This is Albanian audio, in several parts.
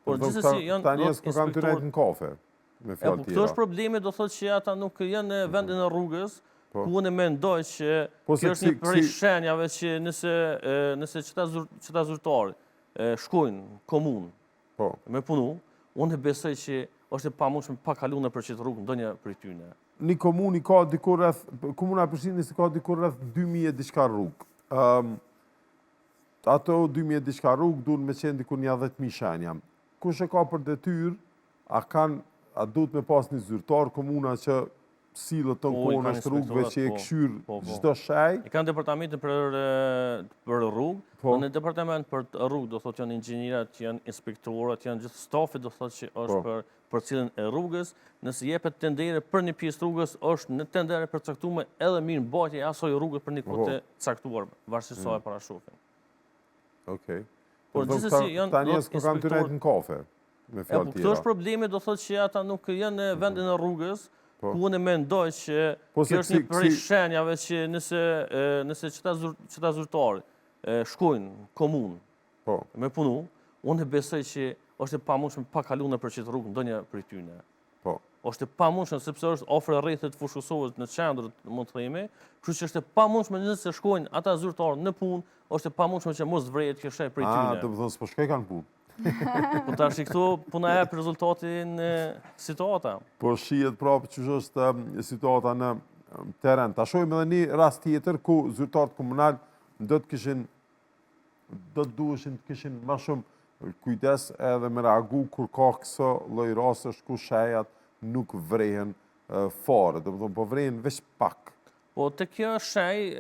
Por gjithsesi janë Këta njerëz ku kanë të në kafe, me fjalë po, tjera. Këto është problemi, do thotë që ata nuk janë në vendin e rrugës, po. Ku unë mendoj që po, kjo është një prej shenjave që nëse qëta zyrtarë shkojnë komunë po. Me punu, unë besoj që është e pamundshme pa kalu nëpër qitë rrugë ndonjë prej tyne. Një komunë i ka diku rreth, komuna e Prishtinës i ka diku rreth 2000 e diçka rrugë. Ato 2000 e diçka rrugë duhen me qenë diku një 10.000 shenja. Kush e ka për detyrë, a kanë, a duhet me pas një zyrtar komuna që sillet të në kohën është rrugëve që e po, kqyr po, po. çdo shej? I kanë departamentin për rrugë, po. Në departament për rrugë, do thot janë inxhinierat, janë inspektorët, janë gjithë stafi, do thot që është për përcjelljen e rrugës, nëse jepet tendere për një pjesë rrugës, është në tendere përcaktuar edhe mirëmbajtja e asaj rrugës për një kohë të caktuar, varësisht sa e parashohin. Okej. Por gjithsesi janë Këta njerëz ku kanë të në kafe, me fjalë po, tjera. Këto është problemi, do thotë që ata nuk janë në vendin e rrugës, po. Ku unë mendoj që po, kjo është një prej shenjave që nëse qëta zyrtarë shkojnë komunë po. Me punu, unë besoj që është e pamundshme pa kalu nëpër qitë rrugë ndonjë prej tyne. Po. Është e pamundshme sepse është afër rrethit të Fushë Kosovës në qendër, mund të themi, kështu që është e pamundshme nëse shkojnë ata zyrtarë në punë, është e pamundshme që mos vrehet kjo shenjë prej tyne. A, do të thonë s'po shkoj kanë punë. Po tash këtu puna e rezultatin situata. Po shihet prapë qysh është situata në teren. Ta shohim edhe një rast tjetër ku zyrtarët komunal do të kishin do të duheshin të kishin ma shumë kujdes edhe me reagu kur ka këso lloj rastesh ku shejat nuk vrehen fare, do të thonë po vrehen veç pak. Po te kjo shej,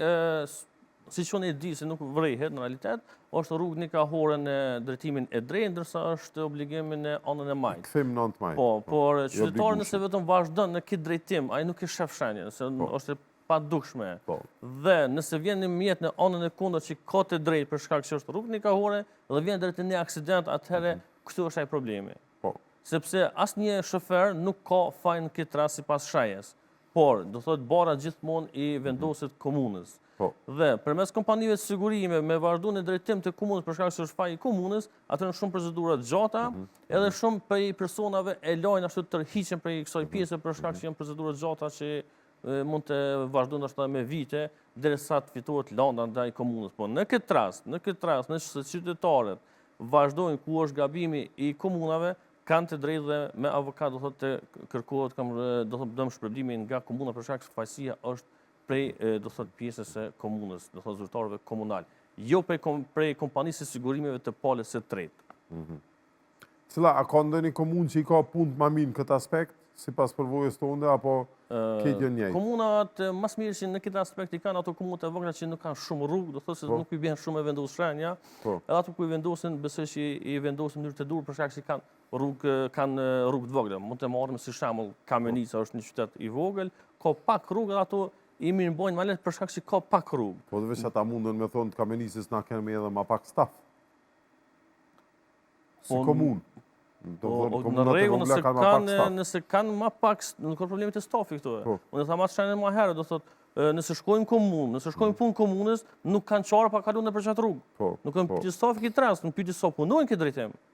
siç unë e di se nuk vrehet në realitet, është rrugë njëkahore në drejtimin e drejtë, ndërsa është obligimi në anën e majtë. Kthim në anë të majtë. Po, por qytetari nëse vetëm vazhdon në këtë drejtim, ai nuk e shef shenjën, se po. Është padukshme. Po. Dhe nëse vjen një mjet në anën e kundërt që ka të drejtë për shkak se është rrugë njëkahore dhe vjen drejt një aksident, atëherë këtu është ai problemi. Po. Sepse asnjë shofer nuk ka faj në këtë rast sipas shejës. Por, do thotë barra gjithmonë i vendoset komunës. Po. Dhe përmes kompanive të sigurime me vazhdu në drejtim të komunës për shkak se është faji i komunës, ato janë shumë procedura të gjata, edhe shumë prej personave e lajnë ashtu të tërhiqen prej kësaj pjese për shkak se janë procedura të gjata që mund të vazhdojnë ndoshta me vite derisa të fitohet landa ndaj komunës. Po në këtë rast, në këtë rast, nëse qytetarët vazhdojnë ku është gabimi i komunave, kanë të drejtë dhe me avokat do thotë të kërkohet kam do thotë dëmshpërblimi nga komuna për shkak se fajësia është prej do thotë pjesës së komunës, do thotë zyrtarëve komunal, jo prej prej kompanisë së sigurimeve të palës së tretë. Cila, a ka ndonjë komunë që i ka punët ma mirë në këtë aspekt, sipas përvojës tonde, apo krejt janë njëjtë? Komunat ma s'miri që në këtë aspekt i kanë ato komunat e vogla që nuk kanë shumë rrugë, do thotë se po. Nuk i bjen shumë e vendos shenja. Po. Edhe ato ku i vendosin, besoj që i vendosin në mënyrë të duhur për shkak se kanë rrugë të vogla. Mund të marrim si shembull Kamenica po. Është një qytet i vogël, ka pak rrugë edhe ato i mirëmbajnë më lehtë për shkak se ka pak rrugë. Po dhe veç ata mundën me thonë të Kamenicës na kemi edhe ma pak staf. Si po, komunë. Do të thonë komunat e vogla kanë ma pak staf. Nëse kanë ma pak, nuk ka problemi te stafi këtu. Po. Unë thamë atë shenjën më herët, do thotë, nëse shkojnë komunë, nëse shkojnë punë komunës, nuk kanë çare pa kalu nëpër qatë rrugë. Po, nuk kanë po. Pyetje stafi këtë rast, nuk pyetje sa punojnë këtë drejtim.